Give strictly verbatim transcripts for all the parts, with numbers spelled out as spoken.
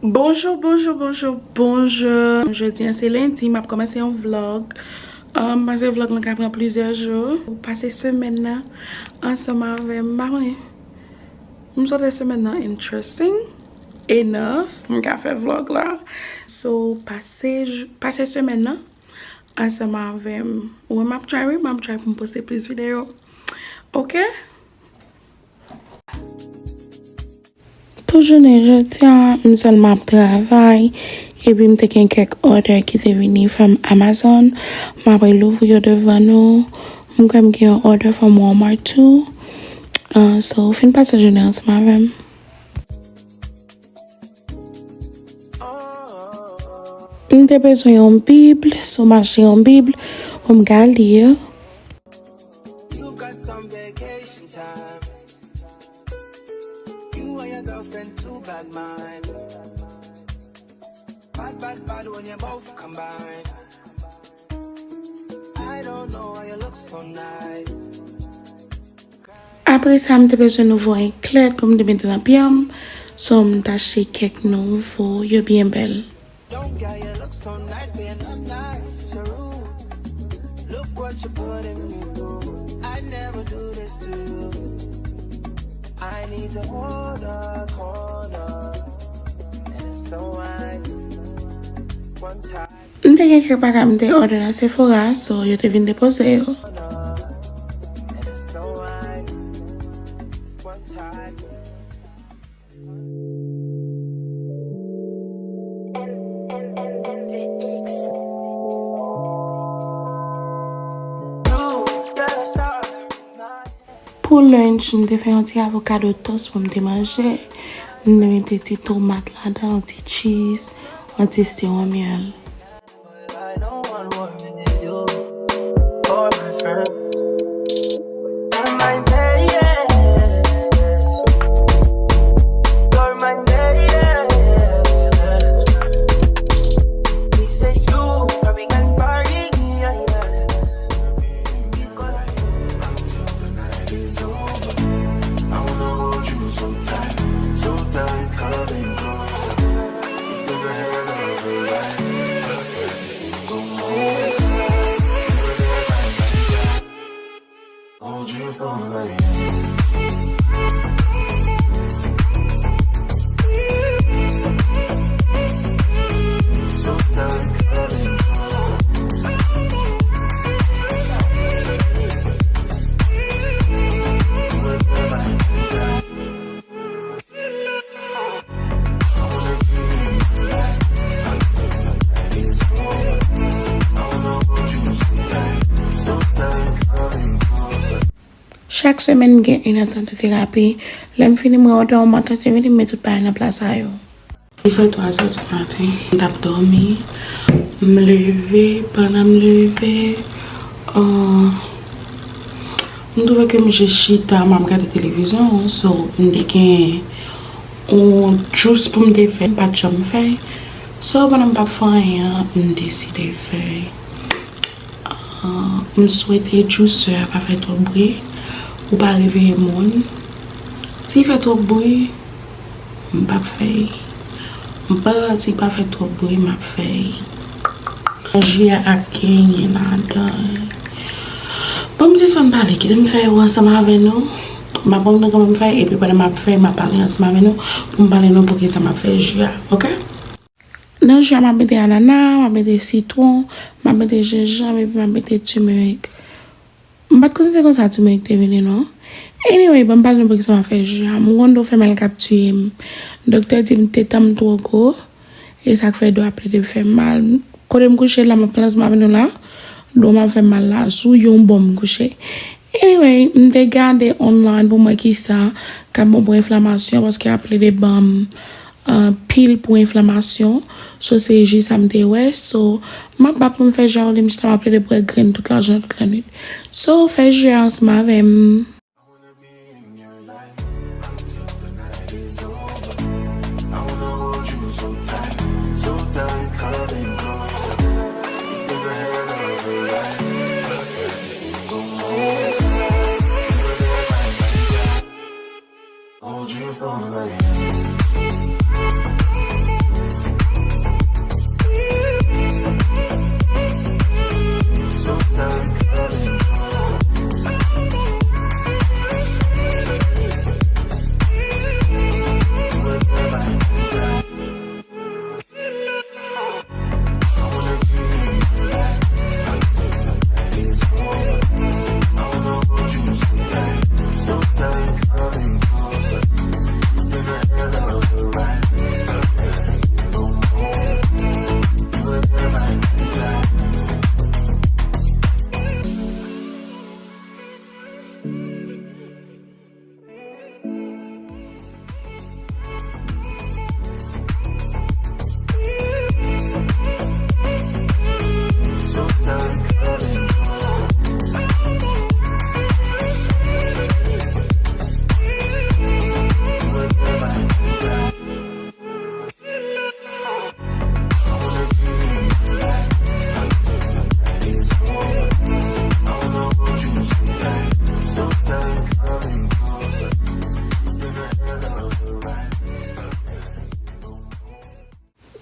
Bonjou, bonjou, bonjou, bonjou. Jodi a se lendi, m ap kòmanse yon vlog. Um, paske vlog lan ka pran plizyè jou. Pase semèn nan ansanm avè m. M pa konnen. M swete semèn nan interesting enough pou m ka fè vlog la. So, pase, pase semèn nan ansanm avè m. Ou wè m ap try, wi, m ap try pou m poste plis videyo. Oke? Pou jounen jodi a, m sèlman ap travay, epi m te gen kèk order ki te vini from Amazon. M ap louvri yo devan nou. M kwè m gen yon order from Walmart tou. Uh, so, fin pase jounen ansanm avè m. M te bezwen yon bib, so m achte yon bib pou m ka li. You got some vacation time. You and your girlfriend too bad mind. Bad, bad, bad when you both combine. I don't know why you look so nice. Apre sa, m te bezwen nouvo eklè pou m te mete nan pye m. So, m t achte kèk nouvo, yo byen bèl. Don't get you look so nice, being not nice, you're rude. Look what you're putting me through. I never do this to you. I need to hold a corner. And it's so wide. One time. M te gen kèk bagay m te order nan Sephora, so yo te vin depoze yo. And it's so wide. One time. Pou lunch, m te fè yon ti avocado toast pou m te manje. M te mete ti tomat ladan, yon ti cheese, yon ti siwo myèl. Chak semèn, m gen inèdtan de terapi. Lè m fini, m wè odè yon matant te vini, m met tout bagay nan plas a yo. Li fè twa zè di maten, m t ap dòmi. M leve, pandan m leve, uh, m twouve ke m jis chita, m ap gade televizyon, so, m te gen yon juice pou m te fè, m pa t janm fè. So, pandan m p ap fè anyen an, m deside fè. Ah, m swete juicer a pa fè twòp bri pou pa reveye moun. Si l fè twòp bri, m p ap fè l. M pa, si l pa fè twòp bri, m ap fè l. Ji a ap genyen ladan. Bon, m sispann pale, kite m fè yo ansanm avè nou. M ap montre nou kòman m fè, epi pandan m ap fè, m ap pale ansanm avè nou, pou m pale nou poukisa m ap fè ji a, oke? Nan ji a, m ap mete anana, m ap mete sitwon, m ap mete jenjanm, epi m ap mete timerik. M pa t konn se konsa timerik te vini, non. Anyway, ban m pale nou poukisa m ap fè ji a. M gon do fè mal k ap tiye m. Doktè di m tetan m twò gwo, e sa k fè do a plede fè m mal. Kote m kouche la, m ap pale ansanm avè nou la, do m ap fè m mal la, sou yon bò m kouche. Anyway, m te gade online pou m wè kisa k ap bon pou enflamasyon, paske y ap plede ban m, uh, pil pou enflamasyon. So, se ji sa m te wè. So, m ap bat pou m fè ji a, li m chita m ap plede bwè grenn tout lajounen, tout lannwit. So, fè ji a ansanm avè m.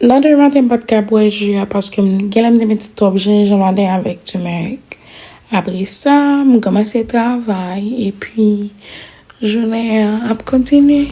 Nan demen maten, m pa t ka bwè ji a paske m, genlè m te mete twòp jenjanm ladan avèk turmeric. Apre sa, m kòmanse travay, epi jounen an ap kontinye.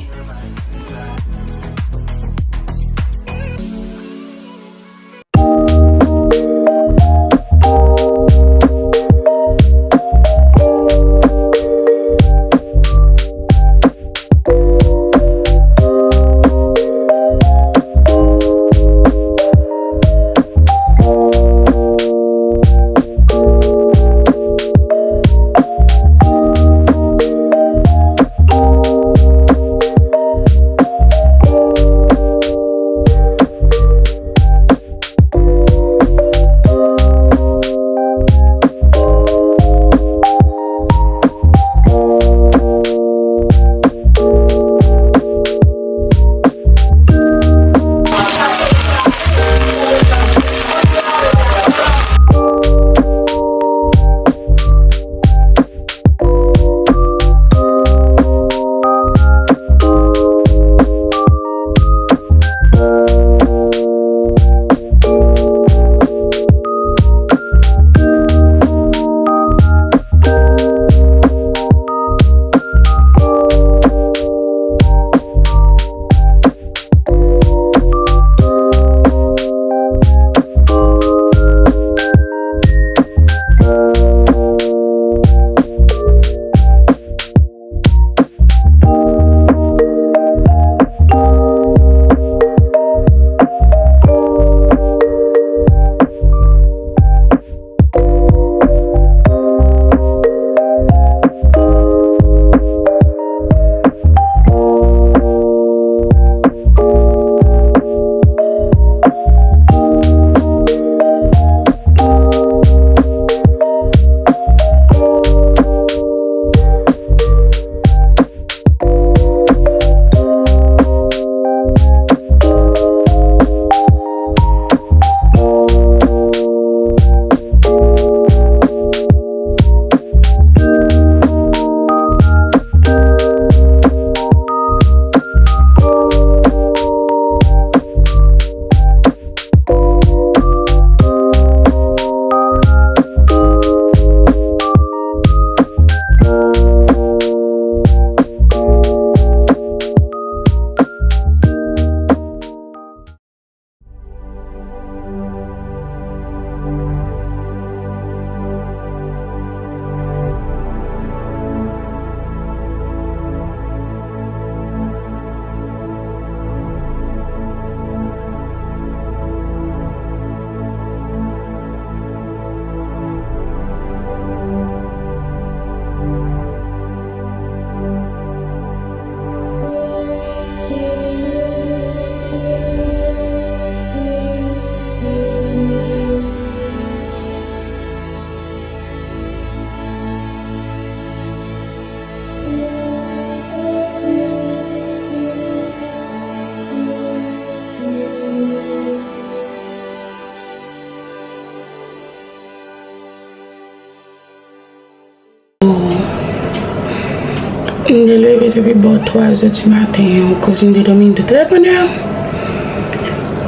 M te leve depi bò twa zè di maten, koz m te dòmi de trè bonè.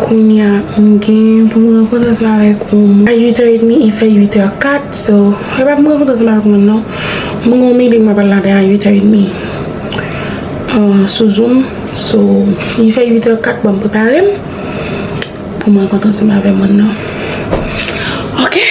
Kounye a, m gen pou m rankontre ansanm avèk yon moun a uit è edmi, li fè uit è kat, so, se pa pou m rankontre ansanm avèk yon moun non. M gen yon meeting m ap al ladan a uit è edmi, ah, sou Zoom, so, li fè uit è kat, bon, m prepare m pou m rankontre ansanm avèk moun nan. Oke?